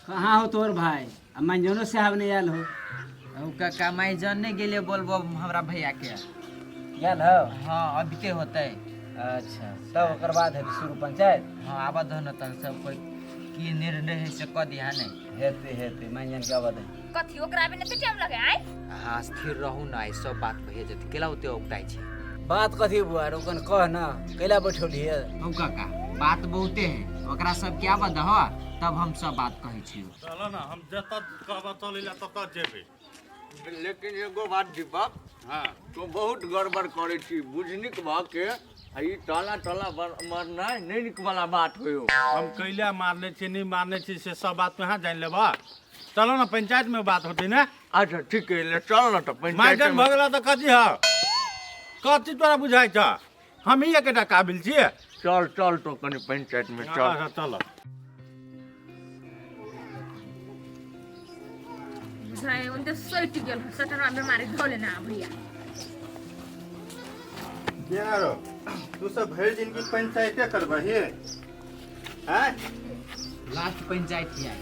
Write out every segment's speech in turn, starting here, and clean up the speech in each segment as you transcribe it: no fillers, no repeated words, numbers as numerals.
कहाँ हो तोहर भाई आ मंजनो साहब नहीं आयल हो? ओ काका, माई जन नहीं गेले बोलबो हमरा भैया के। गेल हो? हाँ, अबिते होतै। अच्छा, तब ओकर बाद है शुरू पंचायत। हाँ, आबऽ दह न तहन सब कोई की निर्णय है से कऽ दिहा ने। हेतै हेतै, मंजन के आबऽ दे। कथी ओकरा बिना एते टाइम लगे आय? हाँ, स्थिर रहू न, आइ सब बात भइए जेतै। केला ओते औगताइ छै? बात कथी बुआ रोकन, कह ना, कैला बैठौली है? हौ काका, बात बहुते है, ओकरा सब के आबऽ दह तब हम सब बात कहै छियौ। चल ना, हम जतऽ कहबऽ चलै लए ततऽ जेबै। लेकिन एगो बात दीपक। हाँ। तू बहुत गड़बड़ करै छी बुझनिक भऽ के, आ ई ताला ताला मारनाइ नहि नीक वाला बात होयो। हम कैला मारने छी, नहि मारने छी, से सब बात अहाँ जानि लेबऽ। चलो ना, पंचायत में बात होतै ने। अच्छा ठीक है, ले चल ना तऽ पंचायत। माइजन भऽ गेला तऽ कथी हौ, कथी तोरा बुझाइ छ? हमही एकेटा काबिल छियै? चल चल, तो कनि पंचायत में चल। अच्छा चल। बुझाइ उनते सटि गेल सटनवा बीमारी धो लेना भैया। केना रो, तू सब भरि जिंदगी पंचायते करबही आँय? लास्ट पंचायत हिया।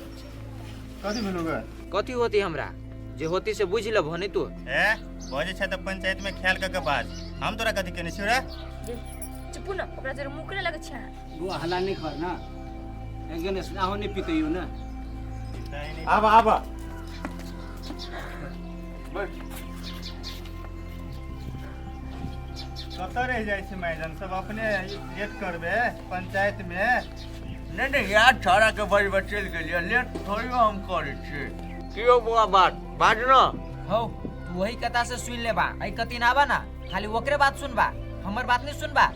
कथी भेलौ गे? कथी होती हमरा, जे होती से बुझि लेबहो ने तू। ए बजै छै तऽ पंचायत में ख्याल कऽ के बाज। हम तोरा कथी केने छियौ रे? चुपू न, ओकरा जरा मुँह केना लगै छै? बुआ, हल्ला नहीं कर ना। एक गणेश आहो नहीं पीते ना। आब आब। कतऽ रहि जाइ छै मैडम सब? अपने लेट करबै पंचायत में। नहि नहि, याद छौड़ा के बजबे चलि गेलियै, लेट थोड़ियो हम करै छियै। की यौ बौआ, बात बाज न। हौ, तू वही कथा से सुन लेबा, ऐ कति ना आबा ना, खाली ओकरे बात सुनबा, हमर बात नहीं सुनबा।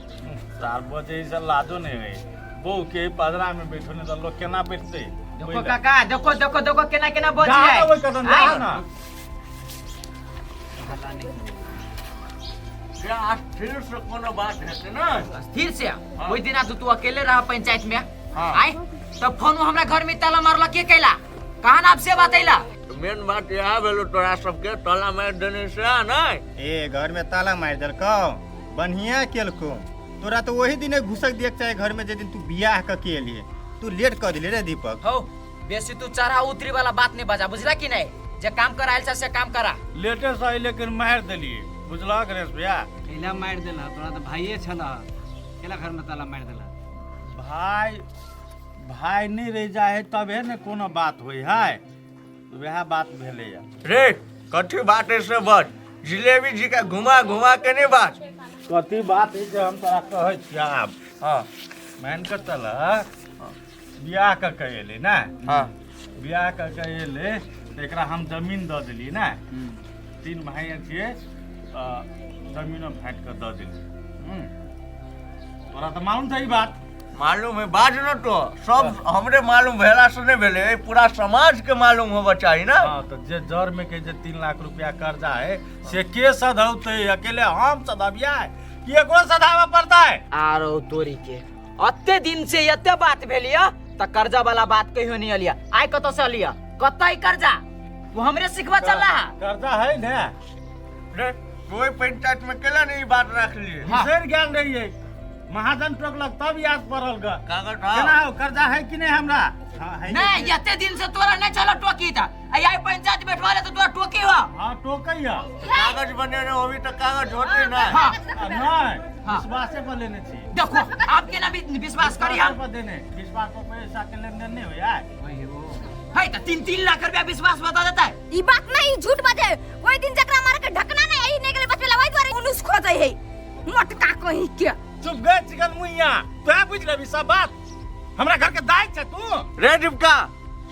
साल बचे से लाजो नहीं है बहू के पदरा में बैठो, नहीं तो लोग केना बैठते? देखो काका, देखो देखो देखो, केना केना बजी जा है। ना ओहि कदम जा ना। से स्थिर से कोनो बात हेतै ने। स्थिर से ओहि दिना तो तू अकेले रहा पंचायत में। हाँ। आय तब फोन हमरा घर में ताला मारला के कैला कहाँ ना से बात अइला? मेन बात इएह भेलो, तोरा सबके ताला मारि देने से नहि। ए, घर में ताला मारि देलकौ, बढ़िया केलकौ। तोरा तऽ ओही दिने घुसक दियक चाही घर में, जे दिन तू बियाह कऽ के एलियै। तू लेट कऽ दिले रे दीपक। हौ, बेसी तू चढ़ा उतरी वाला बात नहीं बजा, बुझला कि नहीं? जे काम करायल छ से काम करा। लेटे सही, लेकिन मारि देलियै, बुझलह गणेश भैया? कैला मारि देला? तोरा तऽ भाइये छल, कैला घर में ताला मारि देला? भाई भाई नहीं रहि जाइ है तबे ने कोनो बात होइ है, वएह बात भेलैया। रे, कथी बात है से बज, जिलेबी जी का घुमा घुमा के नहीं बात। कथी बात है जे हम तोरा कहै छियै आब। हाँ। मान कऽ चल, बियाह कऽ के एलै ने। हाँ। बियाह कऽ के एलै तऽ एकरा हम जमीन दऽ देलियै ने। तीन भाई छियै तऽ जमीनो फाटि कऽ दऽ देलियै। तोरा तऽ मालूम छै ई बात। मालूम है, बाज न तो। सब हमरे मालूम भेला से नहीं भेले, ए पूरा समाज के मालूम होबा चाही ना। हाँ, तऽ जे जर में के जे 3 लाख रुपया कर्जा है से के सधौतै? अकेले हम सधबियै कि एकरो सधाबऽ पड़तै? आरो तोरी के, अते दिन से एते बात भेलिया त कर्जा वाला बात कहियो नहीं अलिया, आइ कतौ से अलिया? कतौ ई कर्जा तू हमरे सिखवा चल रहा? कर्जा है ने। रे, कोई पंचायत में केला नहीं ई बात रख लिए? हाँ। बिसरि गेल रहियै, महाजन टोकलक तब याद पड़ल ग। कागज। केना हो, कर्जा है कि नहीं हमरा? हाँ, है। नहीं, एते दिन से तोरा नहीं चलो टोकी था, आई पंचायत बैठवा ले तो तोरा टोकी हो। हाँ, टोकैया। कागज बनेने होबी तऽ कागज होते ना। हाँ। आ, नहीं। हाँ। विश्वासे पर लेने छी। देखो, आपके ना भी विश्वास करी हम? विश्वासे पर देने, विश्वास पर पैसा के लेन देन नहीं होया। है तो 3-3 लाख रुपया विश्वास बता देता है। ई बात नहीं, ई झूठ बाजे। ओहि दिन जकरा मारे के ढकना नहीं आई, नहीं गेले बचबे, वही दुआरे उनुस खोजै है मोटका कहीं के। चुप गए चिकन मुइया, तोरा बुझ लेबी सब बात, हमरा घर के दाय छै तू। रे डिबका,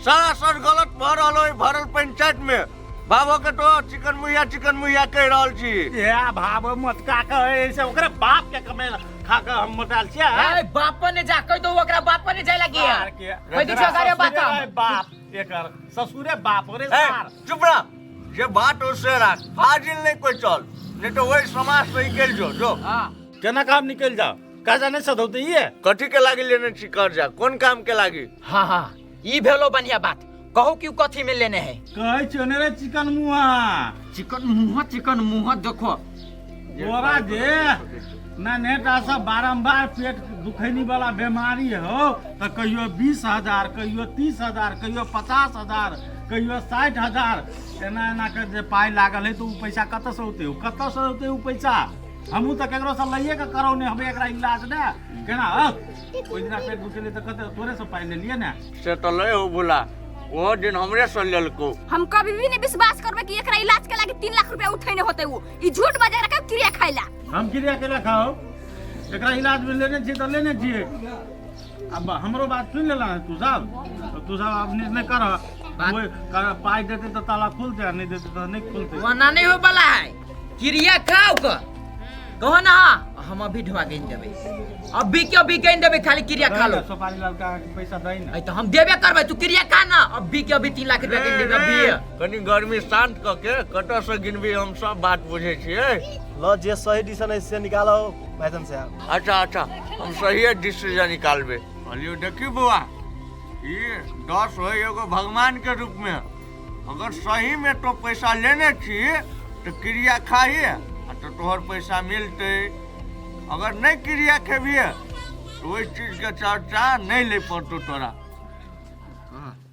सरासर गलत भऽ रहल हो भरल पंचायत में। बाबो के तो चिकन मुइया चिकन मुइया कहि रहल छी। ए भाव मोटका के ऐसे ओकरे बाप के कमे खा के हम मोटाल छियै। ए बाप ने जा कह दो, ओकरा बाप ने जाय लगी सार के। कह दो अगारे बात ससुरे हम। रहे बाप एकर, ससुरे बाप रे। ए, सार। चुप रह, जे बात हो से राख, फाजिल नहीं कोई चल, नहीं तो वही समाज से निकल जो जो। हां। केना काम निकल जाओ? कर्जा नहीं सधौते ये? कथी के लागी लेने छी कर्जा? कोन काम के लागी? हाँ हाँ, ई भेलो बढ़िया बात। कहू कि कथी में लेने है? कहै छियो ने रे चिकन मुहा। चिकन मुहा, चिकन मुहा, देखो। तोरा जे ना नेता सब बारम्बार पेट दुखैनी वाला बीमारी हो तऽ कहियो 20,000, कहियो 30,000, कहियो 50,000, कहियो 60,000, एना एना के जे पाइ लागल है तऽ ओ पैसा कतऽसँ औतै? ओ कतऽसँ औतै ओ पैसा? हमहूँ तऽ केकरोसँ लैए के करौने हबै एकरा इलाज ने। केना हौ? ओहि दिना पेट दुखेलै तऽ कते तोरेसँ पाइ लेलियै ने। से तऽ लै हो भोला, ओहो दिन हमरेसँ लेलकौ। हम कभी भी नहीं विश्वास करबे कि एकरा इलाज के लागी 3 लाख रुपया उठैने होते। उ ई झूठ बजे रखे क्रिया खाइला। हम क्रिया केला खाओ? एकरा इलाज में लेने छियै तऽ लेने छियै। अब हमरो बात सुनि लेला तू सब, तऽ तू सब आब निर्णय कर। पाइ देतै तऽ ताला खुलतै आ नहि देतै तऽ नहि खुलतै। ओना नहीं हो वाला है। क्रिया खाओ का कहो ना। हाँ, हम अभी ढुआ गिन देबै, अभी के अभी गिन देबै, खाली क्रिया खा लो। सोपारी लाल का पैसा दै ना। ऐ तो हम देबे करबै, तू क्रिया खा ना, अभी के अभी 3 लाख रुपया गिन देबै अभी। कनी गर्मी शांत कऽ के कतऽसँ गिनबी, हम सब बात बुझै छियै। ल, जे सही डिसीजन है से निकालो भाईजान साहब। अच्छा अच्छा, हम सहिए डिसीजन निकालबै। कहलियौ देखी बौआ, ई 10 होइ एगो भगवान के रूप में, अगर सही में तो पैसा लेने छी तऽ क्रिया खाही आ तऽ तोहर पैसा मिलतै। अगर नहि क्रिया खेबिहे तऽ ओहि चीजके चर्चा नहि लै पड़तौ तोरा।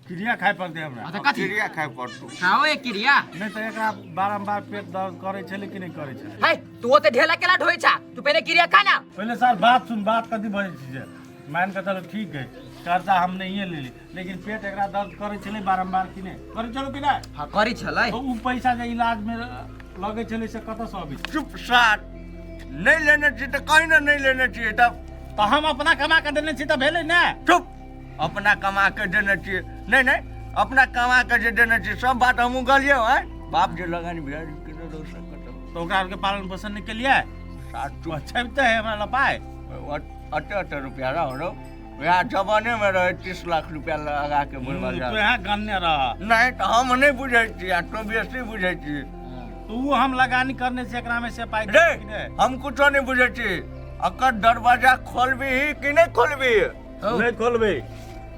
क्रिया खाइ पड़तै हमरा। तऽ कथी? क्रिया खाइ पड़तौ। खाओ ये क्रिया। नहि तऽ एकरा बारम्बार पेट दर्द करै छलै कि नहि करै छलै? है, तू ओते ढेला केला ढोइ छा? तू पहले क्रिया खा ना। पहिले सर बात सुन, बात कथी बजै छी जे मान के चलो ठीक है, कर्जा हम नहिए लेली, लेकिन पेट एकरा दर्द करै छलै बारम्बार कि नहि करै छलो कि नहि? हाँ, करै छलै। तऽ उ पैसा जे इलाज में लगै छलै से कतऽसँ अबै? चुप सार, नहि लेने छी तऽ कहीं ने नहि लेने छियै तब। तऽ हम अपना कमा के देने छी तऽ भेलै ने। चुप, अपना कमा के देने छियै? नहि नहि, अपना कमा के जे देने छियै सब बात हमहूँ कहलियै। आँय बाप, जे लगानी भेल केने रहो से कतऽ? तऽ ओकरा आरके पालन पोषण नहि केलियै? सार चुप। छबिते है हमरा लपाय। अते अते रुपया रहो रहो, वएह जमाने में रहे 30 लाख रुपया लगा के बुढ़वा तू यहाँ गन्ने रह। नहीं तऽ हम नहि बुझै छी आ तो बेसी बुझै छी। तो उ हम लगानी करने से एकरा में से पाइ रे कि नहि? हम कुछो नहि बुझै छी। अकर दरवाजा खोलबी कि नहि खोलबी? नहि खोलबै।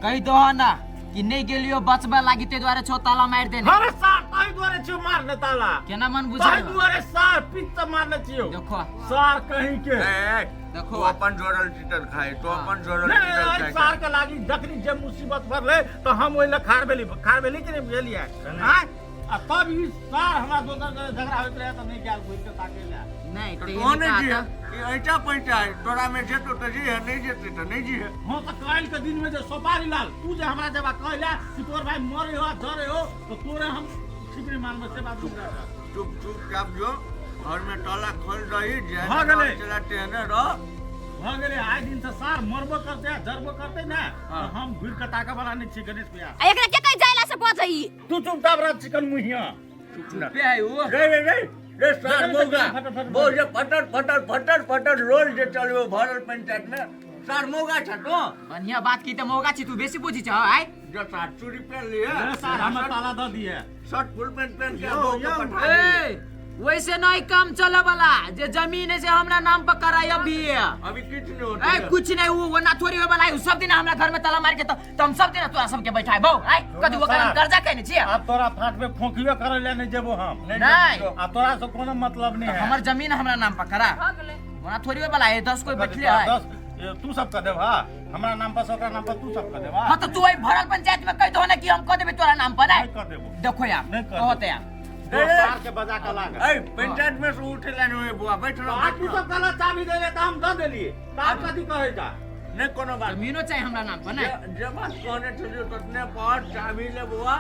कहि दो ना कि नहीं गेलियो बचबे लागी, ते दुआरे छो ताला मारि देने। अरे सार, ताहि दुआरे छियौ मारने ताला। केना मन ताहि बुझाइ दुआरे सार पित्त मारने छियौ। देखो सार कहीं के। ए, देखो। तू अपन जोड़ल चिटल खाइ, तू अपन जोड़ल नहीं, चिटल एहि खाइ। सार के लागी जखनी जे मुसीबत पड़लै तऽ हम ओहि लए खार भेली, खार भेली कि नहि भेलियै? आँय, आ तब ई सार हमरा दोसर के झगड़ा होइत रहै तऽ नहि गेल घुरि के ताकै लए। नहीं तऽ ते तोहर नहि जिहे, ई ऐंचा पैंचा है, तोरा में जेतो तऽ जीहे, नहि जेतै तऽ नहि जीहे। हाँ, तऽ काल्हि के दिन में जे सोपारी लाल तू जे हमरा जेबा कहला कि तोर भाई मरे हो आ जरे हो तऽ तोरे हम ठीक नहि मानबै, से बात हमरा। चुप चुप चाप जो, घर में ताला खोल रही जे भऽ गेलै। चला तेहने रह। भऽ गेलै। आइ दिन से सार मरबो करतै आ जरबो करतै ने तऽ हम घुरि के ताकऽ वाला नहि छी गणेश भैया। आ एकरा के कहि जाइला से बजै? तू चुपचाप रह चिकन मुहिया। चुप ना। पे है वो। रे रे रे रे सार मौगा, फटर फटर। बो जे फटर फटर फटर फटर लोल जे चलबो भरल पंचायत में, सार मौगा छ तो। बढ़िया बात की त मौगा छी, तू बेसी बुझी छ आइ। जो सार चूड़ी पहन लिए। रे सार, हमर ताला दऽ दिए। शर्ट फुल पैंट पहन के यो, बो के यो। पठा दिए। ए, वैसे नहीं काम चले वाला, जे जमीन है से हमरा नाम पर कराई अभी। अभी किछु नहीं होता। ए, कुछ नहीं, वो वना थोड़ी होय वाला है। सब दिन हमरा घर में ताला मार के तो हम सब दिन तोरा सबके बैठाए बौ। आइ कथी ओकर हम कर्जा कहने छियै? आब तोरा फाट में फोंकियो करे ले नहीं जेबो हम। नहीं। आ तोरा से कोनो मतलब नहीं तो है। हमर जमीन हमरा नाम पर करा। भऽ गेलै। वना थोड़ी होय वाला है, 10 कोई बैठले है। 10 ए, तू सब कह देबा हमरा नाम पर से ओकरा नाम पर तू सब कह देबा। हाँ, तो तू आई भरल पंचायत में कह दो ना कि हम कह देबे तोरा नाम पर। नहीं कह देबो। देखो यार, नहीं कर कहते यार। दो सार के बजा के लाग। ए, पंचायत में से उठे ला नहीं बुआ, बैठ रहो। आ तू सब कहला चाबी दे दे तऽ हम दऽ देलियै, तऽ आब कथी कहै जा? नहीं कोनो बात। जमीनो चाहिए हमरा नाम पर नहीं। जे जे बात कहने छलियो ततने पर चाबी ले बुआ,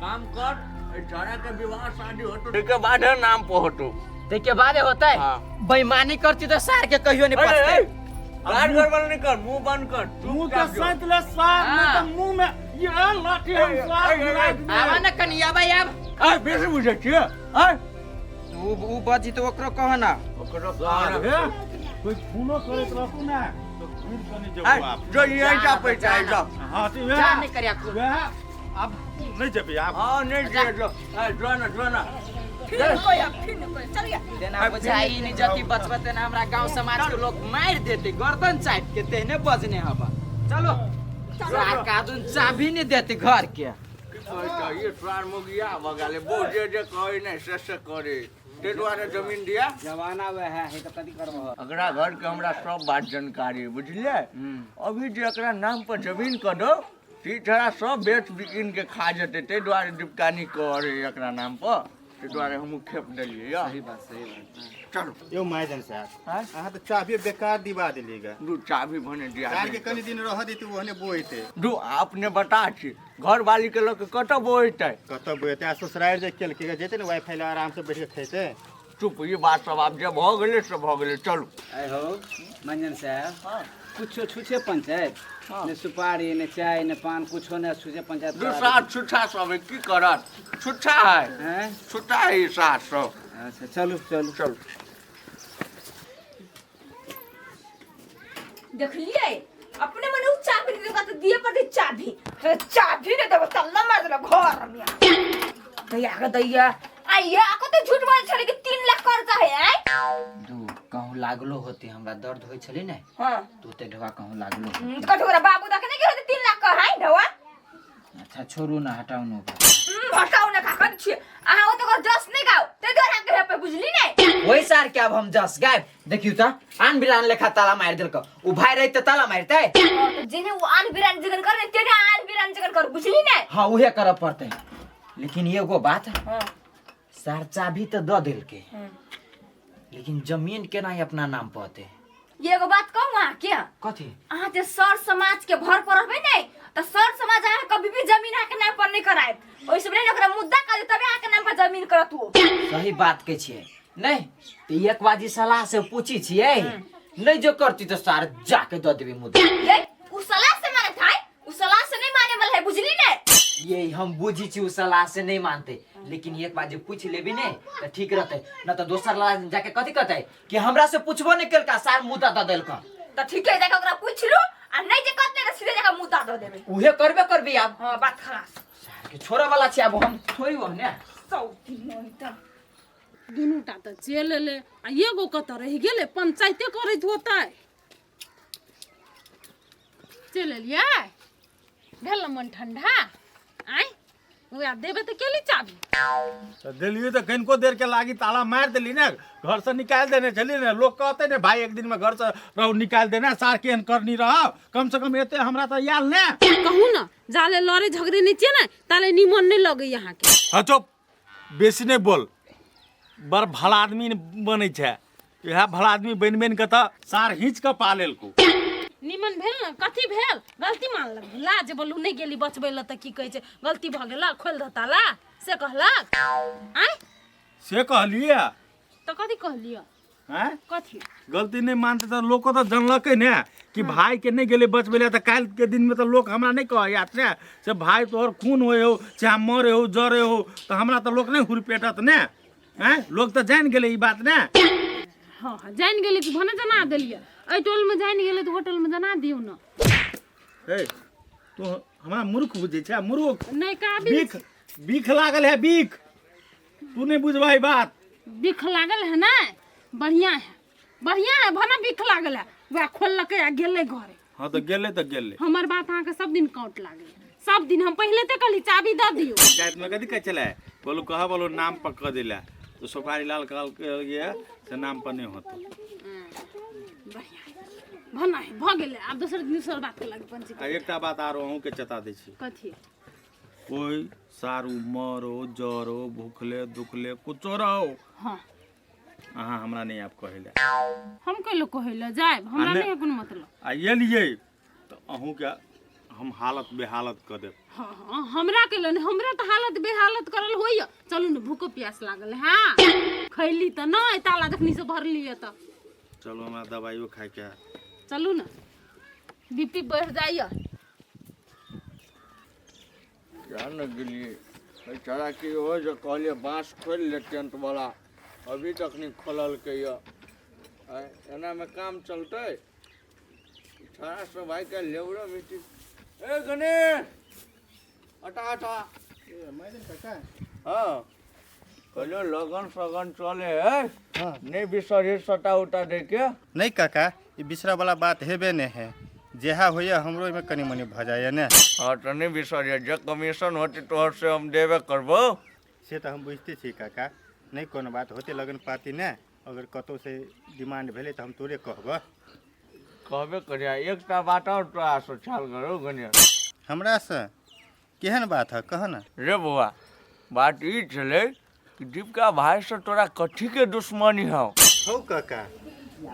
काम कर, ए छोरा के विवाह शादी होतो के बाद है नाम पर होतो। ते के बाद होता है। हाँ। बेईमानी करती तो सार के कहियो नहीं अरे, पछते। ए, गार गड़बड़ नहीं कर, मुंह बंद कर। मुंह के चुपचाप जो। सैत ले सार, नहीं हाँ। तऽ मुंह में ये लाठी हम ए, सार ए, ए, घुरा ए, देबै। आवा ना कनी, आवा आब। ए, बेसी बुझै छियै? ए, उ उ बजी तो ओकरो कहो ना। ओकरो सार कहना। हे, कोई फोनो करैत रहतौ ने तऽ घुरि कऽ नहि ए, जेबो आब। जो ये ऐंचा पैंचा है, जो। हाँ, तऽ जा वएह नहीं करिया को। वएह आब नहि जेबै आब। हाँ, नहीं जिए, जो। ए, जो ना, जो ना। फिर कोई अब फिर कोई चल गया। तेना बुझाई नहीं जति बचबे तेना हमरा गांव समाज के लोग मार देते गर्दन चाट के, तेहने बजने हबा। चलो सार कादुन चाबी नहीं देते घर के। की कहै छै, ई सार मुगिया भऽ गेलै, बो जे जे कहै नहि से से करै। ताहि दुआरे जमीन दिया। जमाना वएह है तऽ कथी करबह। एकरा घर के हमरा सब बात जानकारी है, बुझलियै? अभी जे एकरा नाम पर जमीन कऽ दौ तऽ ई छोड़ा सब बेच बिकिन के खा जेतै, ताहि दुआरे डिपकानी करे एकरा नाम पर, ताहि दुआरे हमहूँ खेप देलियै यऽ। सही बात, सही बात। चलू। यौ महाजन साहब, आँय? अहाँ तऽ चाभिए बेकार दिवा देलियै गे। दू चाभी भने दिया कार के देलियै। कनी दिन रह देती ओहने बोहिते। दू अपने बता छी, घरवाली के लऽ के कतऽ बोहितै? कतऽ बोहिते? आ ससुरारि जे केलकै गे, जेतै ने वाईफाई लए आराम से बैठ के खेतै। चुप, ई बात सब आब जे भऽ गेलै से भऽ गेलै, चलू। आइ हो मंजन साहब, कुछो छुछे पंचायत ने सुपारी ने चाय ने पान, कुछो ने छुछे पंचायत। दू सात छुच्छा सब है, की करत? छुच्छा है। हैं? छुट्टा है ई सात सब। अच्छा चलू चलू चलू। देखलिए अपने मने उ चाबी नहीं देलका तो दिए पर दे चाबी, अरे चाबी नहीं देबो तल्ला मार देला घर में। दैया के दैया आइया आको तो झूठ बोल छले कि 3 लाख कर्जा है। आय दू कहूँ लागलो होती, हमरा दर्द होई छली ने। हां। तू ते ढवा कहूँ लागलो होती। कठोरा बाबू दखने के होते 3 लाख का है ढवा। अच्छा छोड़ू ना, हटाऊ ना। हटाऊ ना काका छी अहाँ ओ तो कर जस नहीं गाओ ते दोरा के पे बुझली ने। वही सार के अब हम जस गायब देखियो त आन बिरान लेखा ताला मार देलक, उ भाई रही त ताला मारते। तो जेने उ आन बिरान जगन कर ने तेने आन बिरान जगन कर बुझली ने। हां उहे करब पड़ते, लेकिन एगो बात। हां। सार चाबी त द देलके, लेकिन जमीन केना अपना नाम पते? एगो बात कहूं अहाँ के? कथी? अहाँ जे सर समाज के भर पर रहबे नै त सर समाज अहाँ कभी भी जमीन अहाँ के नाम पर नहीं करायत, ओइ से ने ओकरा मुद्दा कर तबे अहाँ के नाम पर जमीन करत ओ। सही बात के छियै नहीं त एक बाजी सलाह से पूछी छियै, नहीं जो करती तो सार जाके द देबी मुद्दा। ये उ सलाह से माने थाई, उ सलाह से नहीं माने वाला है बुझली ने। ये हम बुझी छी उ सलाह से नहीं मानते, लेकिन एक बार जे पूछ लेबी ने त ठीक रहते, न त दोसर ला जाके कथी कहते कि हमरा से पूछबो नहीं केलका सार मुद्दा द देलका। त ठीक है जाके ओकरा पूछ लू आ नहीं जे कहते त सीधे जाके मुद्दा द देबे। उहे करबे करबी आब। हां बात खलास। सार के छोड़े वाला छी आब हम थोड़ी ओहने। सौती नहीं त दुनूटा त चलि एलै आ एगो कतऽ रहि गेलै, पंचायते करैत होतै। चलि एलियै, भेल ने मन ठंडा? आँय वएह देबै तऽ केली चाबी। तऽ देलियै तऽ कनिको देर के लागी ताला मारि देली ने, घर से निकालि देने छली ने। लोग कहते ने भाई एक दिन में घर से रहू निकालि देने, सार केहन करनी रहो, कम से कम एते हमरा तऽ आयल ने। कहू ने जाले लड़े झगड़े नहि छियै ने ताले निमन नहि लगैया अहाँके। हाँ चुप, बेसी नहि बोल, बड़ भला आदमी बनै छै, इएह भला आदमी बनि बनि कऽ तऽ सार हिच कऽ पालेलको। निमन भेल ने? कथी भेल? गलती मानलक ला जे बोलू नहि गेली बचबै लए तऽ की कहै छै गलती भऽ गेल खोलि दह ताला से कहलक। आँय से कहलियै? तऽ कथी कहलियै? आँय कथी गलती नहि मानते तऽ लोक तऽ जनलकै ने कि भाई के नहि गेलै बचबै लए, तऽ काल्हि के दिनमे तऽ लोक हमरा नहि कहै ने से भाई तोहर खून होइ हो चाहे मरे हो जरे हो, तऽ हमरा तऽ लोक नहि हुरपेटत ने। आँय लोक तऽ जानि गेलै ई बात ने। हँ हँ जानि गेलै कि भने जना देलियै, एहि टोलमे जानि गेलै तऽ होटलमे जना दियौ ने। हे तू हमरा मूर्ख बुझै छै? मूर्ख नहि काबिल। बीख बीख लागल है बीख, तू नहि बुझबै बात। बिख लागल है ने? बढ़िया है बढ़िया है, भने बिख लागल है वएह खोललकै आ गेलै घरे। हाँ तऽ गेलै तऽ गेलै। हमर बात अहाँके सब दिन काउट लागै, सब दिन। हम पहिले तऽ कहली चाबी दऽ दियौ। पंचायत में कथी कहै छलै? बोलू कह बोलू नाम पर कह दिला तो सुपारी लाल कहलकै से नाम पर नहीं होतो। बढ़िया भना है भऽ गेलै, आब दोसर दिन दोसर बात के लागी पंची। आ एकटा बात आरो अहूँके चेता दै छी। कथी? कोई सारू मरो जरो भूखले दुखले कुछो रहो, हाँ अहाँ हमरा नहीं आब कहै लए। हम कैलो कहै लए जायब, हमरा आ नहीं है कोनो मतलब। आ एलियै तऽ अहूँके हम हालत बेहालत कऽ देब। हाँ हाँ हमरा के नहीं, हमरा तऽ हालत बेहालत करल होइए। चलू ने भूखो प्यास लागल है, खैली तऽ नहि, ताला जखनी से भरलियै तऽ। चलू हमरा दवाइयो खाइके है। चलू ने बीपी बढ़ि जाइए। क्या न गेलियै बेचारा की हो जे कहलियै बाँस खोलि ले टेंट वाला, अभी तक नहि खोललकै यऽ। आँय, एनामे काम चलतै? छोड़ा सब आइ काल्हि लेबरो मिस्त्री। ए गणेश हटा हटा। काका हाँ कहलियो लगन सगन चले है। हाँ। नहीं बिसरी सटा उटा दे के। नहीं काका ई बिसरा वाला बात हेबे नहीं है, जेहा होइए हमरो ओहिमे कनि मनि भऽ जाइए ने। हाँ तो नहीं बिसरिए, जे कमीशन होते तोहर से हम देबे करबो। से तऽ हम बुझिते छी काका, नहि कोनो बात होतै लगन पाती ने, अगर कतहु से डिमांड भेलै तऽ हम तोरे कहबह। कहबे करिया। एकटा बात आओर तोरासँ छल करू गणेश। हमरासँ केहन बात है, कह ने। रे बौआ, बात ई छलै कि दीपिका भाइसँ तोरा कथीके दुश्मनी हौ? हौ काका,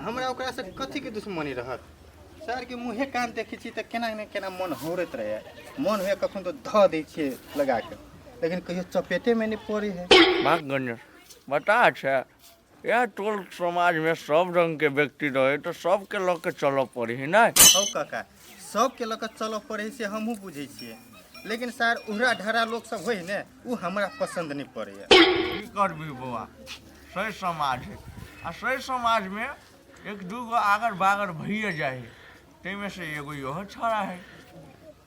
हमरा ओकरासँ कथीके दुश्मनी रहत? सरके मुँहे कान देखै छी तऽ केना ने केना मन हौरैत रहैए, मन होइए कखन तऽ धऽ दै छियै लगा कऽ, लेकिन कहियो चपेटेमे नहि पड़ै है। भाग गणेश, बता छै, इएह टोल समाजमे सब रङ्गके व्यक्ति रहै तऽ सबके लऽ के चलऽ पड़ै है नहि? हौ काका, सबके लऽ कऽ चलऽ पड़ै है से हमहूँ बुझै छियै, लेकिन सर उहरा ढहरा लोक सब होइ ने, ओ हमरा पसन्द नहि पड़ैए। की करबी बौआ, सही समाज है आ सही समाजमे एक दूगो आगर बागर भइए जाइ है, ताहिमे से एगो इहो छौड़ा है।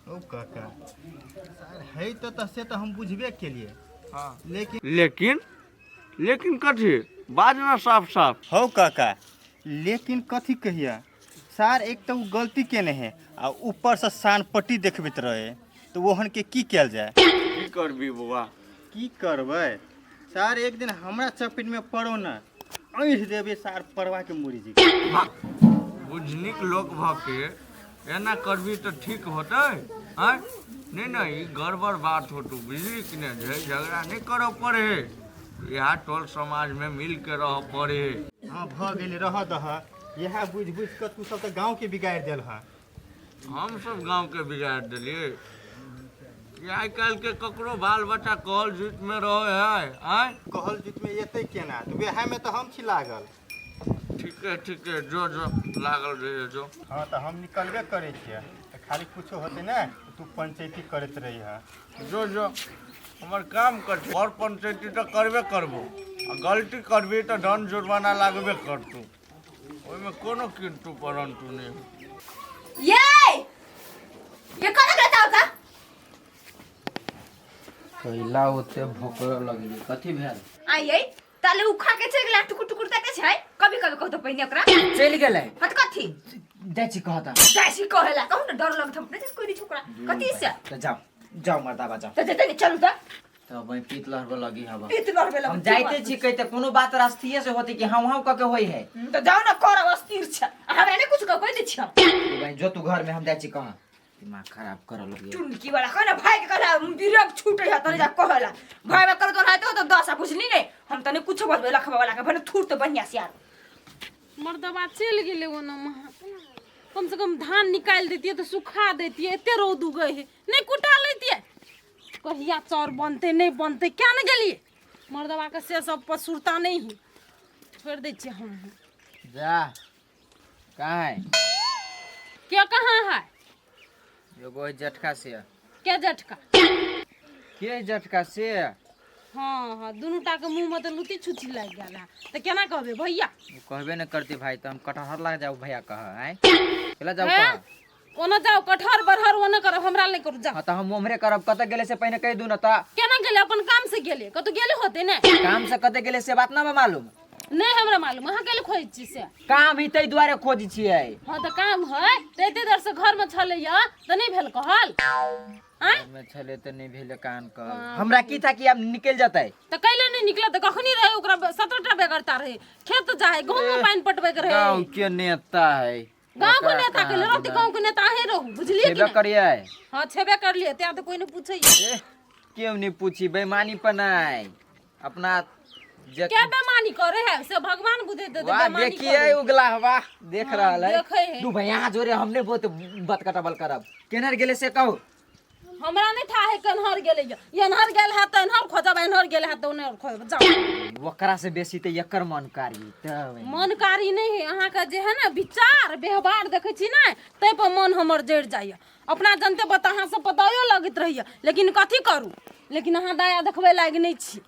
ओ काका, सर है तऽ से तऽ हम बुझबे केलियै। हँ, लेकिन लेकिन लेकिन कथी बाज ना साफ साफ। हौ काका, लेकिन कथी कहिया सार, एक तऽ ओ गलती केने है आ ऊपरसँ सान पट्टी देखबैत रहे, तऽ ओहन के की कयल जाय? की करबी बौआ? की करबै सार, एक दिन हमरा चपेटमे पड़ो ने, ऐठ देबै सार परवा के मुड़ी जी। बुझनिक लोक भऽ के एना करबी तऽ ठीक होतै? आँय, नहि नहि, ई गड़बड़ बात होतौ, बुझली कि नहि? झै झगड़ा नहि करऽ पड़े है, इएह टोल समाजमे मिल के रहऽ पड़े है। हँ, भऽ गेलै, रहऽ दह। इएह बुझि बुझि कऽ तू सब तऽ गाँवके बिगाड़ि देल हँ। हम सब गाँवके बिगाड़ि देलियै? ई आइ काल्हिके ककरो बाल बच्चा कहल जुतिमे रहै है? आँय, कहल जुतिमे एतै केना? तऽ वएहमे तऽ हम छी लागल। ठीके ठीके, जो जो लागल रहिए जो। हँ, तऽ हम निकलबे करै छियै, तऽ खाली कुछो होतै ने तऽ तू पंचैती करैत रहिह। जो जो, हमर काम कर और पंचैती तऽ करबे करबो, आ गलती करबी तऽ दंड जुर्माना लागबे करतू, ओहिमे कोनो किंतु परंतु नहि। ये ये कहाँ रहता होता? कैला ओते भोकरो लगली, कथी भेल? आई आई ताले उखा के चल गेला, टुकुर टुकुर ताके छै। कभी कभी कहतो पहिने ओकरा चलि गेलै। हत कथी जाइ छी कहता। जाइ छी कहेला, कहू ने डर लगत हम नहीं कोई छोकरा कथी से। तऽ जाओ जाओ मर्दाबा जाओ। त जते नहीं चलू त। तऽ वही पीत लहरबे लगी हवा। पीत लहरबे लगी। हम जाइते छी कहते कोनो बात रास्तिये से होती कि हाँ हाँ कह के होई है। त जाओ ना, करब अस्थिर छ, हमरा नहीं कुछ कह दे छी हम। वही जो तू घर में, हम जाइ छी कहाँ, दिमाग खराब करऽ लगी। चुनकी वाला कह ना भाई के कहला विरक छूटे है तने जा कहला भाई बा कर तो रहते तो दस बुझली नहीं, हम तने कुछ बतबे लखबा वाला के भने थूर तो बढ़िया से यार। मर्दबा चलि गेलै ओना महा, कम से कम धान निकालि दैतियै तऽ सुखा दैतियै, एते रौद उगै है, नहि कुटा लैतियै। कहिया चाउर बनतै नहि बनतै क्या ने गेलियै मर्दबाके से सब पर सुरता नहि है, छोड़ि दै छियै हम। जा कहाँ है? के कहाँ है? एगो है जटका से। के जटका? के जटका से? हाँ हाँ, दुनू टा के मुंह में तऽ लुती छुछी लागि गेल है, तऽ केना कहबै भैया? ओ कहबे न करती भाई, तऽ हम कटहर लाग जाऊ भैया कह आय चला जाऊ। हैं? कह ओना जाओ कटहर बरहर ओना करब, हमरा नहि करू जाओ। हाँ, तऽ हम ओम्हरे करब। कतऽ गेले से पहिने कहि दू न तऽ। केना गेलै? अपन काम से गेलै, कतौ गेले होते ने। काम से कतऽ गेले से बात ना मालूम? नहि हमरा मालूम, अहाँ केले खोजै छी से? काम ही ताहि दुआरे खोजै छियै। हाँ तऽ काम है तऽ एते देर से घर में छलैया तऽ नहि भेल कहल? आँय, में छलै तऽ नहि भेलै कान कहल। हमरा की था कि आब निकलि जेतै। तऽ कैले नहि निकलत? तऽ कखनी रहे ओकरा 17 टा बेगरता रहे, खेत जाए, गहूँम में पानि पटबै के रहे। गाँव के नेता है। गाँव के नेता के रहते, गाँव के नेता अहीं रहू, बुझलियै कि छेबे नहि? करियै। हाँ, छेबे करलियै, तें तऽ कोई नहि पूछैया। एह, क्यों नहीं पूछी, बेईमानी पर नहीं अपना जे क्या बेमानी करे है से भगवान बुझे दे। वाह, बेमानी देखिए करे। उगला, वाह, देख हाँ, रहल है। देखे है। दू भैया जोरे हमने बहुत बत कटबल करब। केनर गेले से कहू। हमरा नहीं था है कन्हर गेले, ये एन्हर गेल है तऽ एन्हर खोजब, एन्हर गेल है तऽ ओन्हर खोजब, जाओ। ओकरा से बेसी तऽ एकर मन कारी तब। मन कारी नहीं है अहाँके, जे है ने विचार व्यवहार देखै छी ने, ताहि पर मन हमर जरि जाइए। अपना जनते बता अहाँ सब पतायो लगैत रहैए, लेकिन कथी करू, लेकिन अहाँ दया देखबै लागि नहि छी।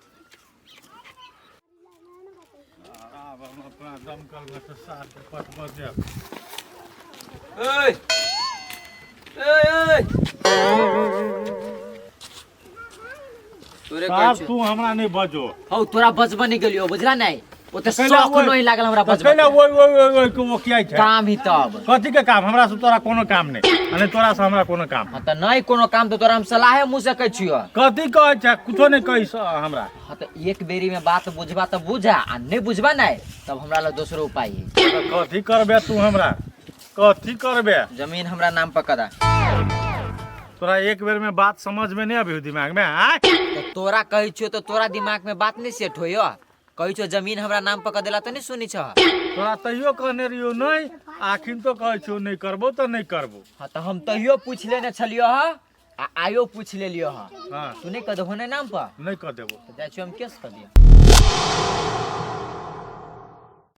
आब हम अपना दमकल में से सार के पटबऽ देब। ओए ओए ओए, तोरे कहै साहब छियौ। तू हमरा नहि बजो। हौ, तोरा बचबऽ नहि गेलियो, बुझला नहि? ओते कैला शौक ओइ- नहीं लागल हमरा तऽ बजबै कैला के। ओइ ओइ ओइ ओइ के ओकियाइ छै काम ही तब। कथी के काम? हमरा से तोरा कोनो काम नहि, आ नहि तोरा से हमरा कोनो काम। हाँ तऽ नहीं कोनो काम तऽ तोरा हम सलाहे मुँह से कहै छियौ। कथी कहै छै? कुछो नहि कही हमरा। हाँ तऽ एक बेरी में बात बुझबा तऽ बुझा, आ नहीं बुझबा नहीं तब हमरा लग दोसरो उपाय है। तऽ कथी करबे तू हमरा? कथी करबे? जमीन हमरा नाम पर करा। तोरा एक बेर में बात समझ में नहीं अभी दिमाग में आय? तऽ तोरा कहै छियौ तऽ तोरा दिमाग में बात नहीं सेट होइयो। कहै छियौ जमीन हमरा नाम पर कऽ देला तऽ नहीं सुनै छह। तोरा तैयो कहने रहियो नहीं, आखिन तो कहै छियौ नहीं करबो तऽ नहीं करबो। हाँ तऽ हम तैयो पूछ लेने छलियो हँ आ आयो पूछ लेलियो हँ। हाँ। तू नहीं कऽ देबहो ने नाम पर? नहीं कऽ देबो। तऽ जाइ छियौ हम केस कऽ दियौ।